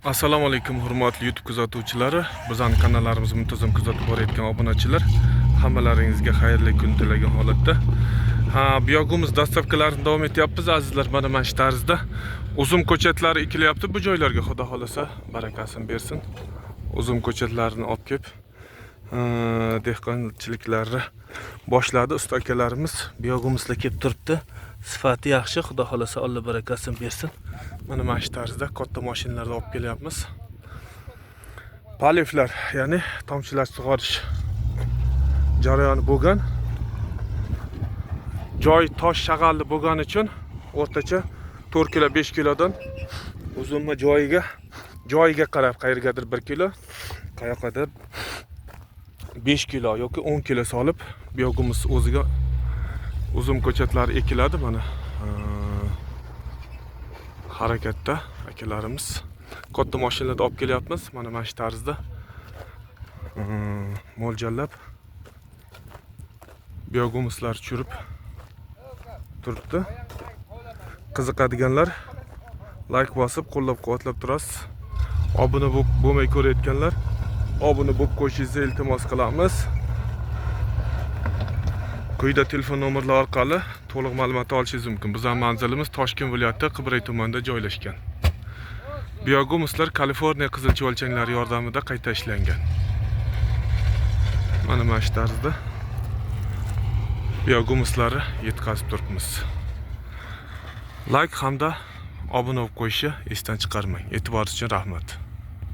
Assalomu alaykum, hurmatli YouTube kuzatuvchilari, bizning kanallarimizni muntazam kuzatib borayotgan obunachilar, hammalaringizga xayrli kun tilagan holatda. Ha, biogumus доставка larini davom etyapmiz, azizlar. Mana shu tarzda uzum ko'chatlari ekilyapti bu joylarga, Xudo xolasa, barakasini bersin. Uzum ko'chatlarini olib kelib, dehqonchiliklarni boshladi usta akalarimiz. Biogumuslar kelib turibdi. Sifati yaxshi, Xudo xolasa, Alloh barakasini bersin. Mana shu tarzda katta mashinalarda olib kelyapmiz. Полив lar, ya'ni tomchilatib sug'orish jarayoni bo'lgan. Joy tosh shag'alli bo'lgani uchun o'rtacha 4 kilo, 5 kilodan uzumni joyiga qarab qayergadir 1 kilo, qayoqqadir 5 kilo yoki 10 kilo solib biogumus o'ziga uzum ko'chatlari ekiladi. Mana harakatda akalarimiz, katta mashinalarda olib kelyapmiz. Mana shu tarzda mo'ljallab biogumuslar tushirib turibdi. Qiziqadiganlar layk bosib, qo'llab quvvatlab turasiz. Obuna bo'lib bo'lmay ko'rayotganlar obuna bo'lib qo'yishingizni iltimos qilamiz. Quyida telefon nomerlari orqali to'liq ma'lumot olishingiz mumkin. Bizning manzilimiz Toshkent viloyati, Qibray tumanida joylashgan. Biogumuslar Kaliforniya qizil chuvalchanglari yordamida qayta ishlangan. Mana shu tarzda biogumuslarni yetkazib turibmiz. Layk hamda obuna bo'lib qo'yishni esdan chiqarmang. E'tiboringiz uchun rahmat.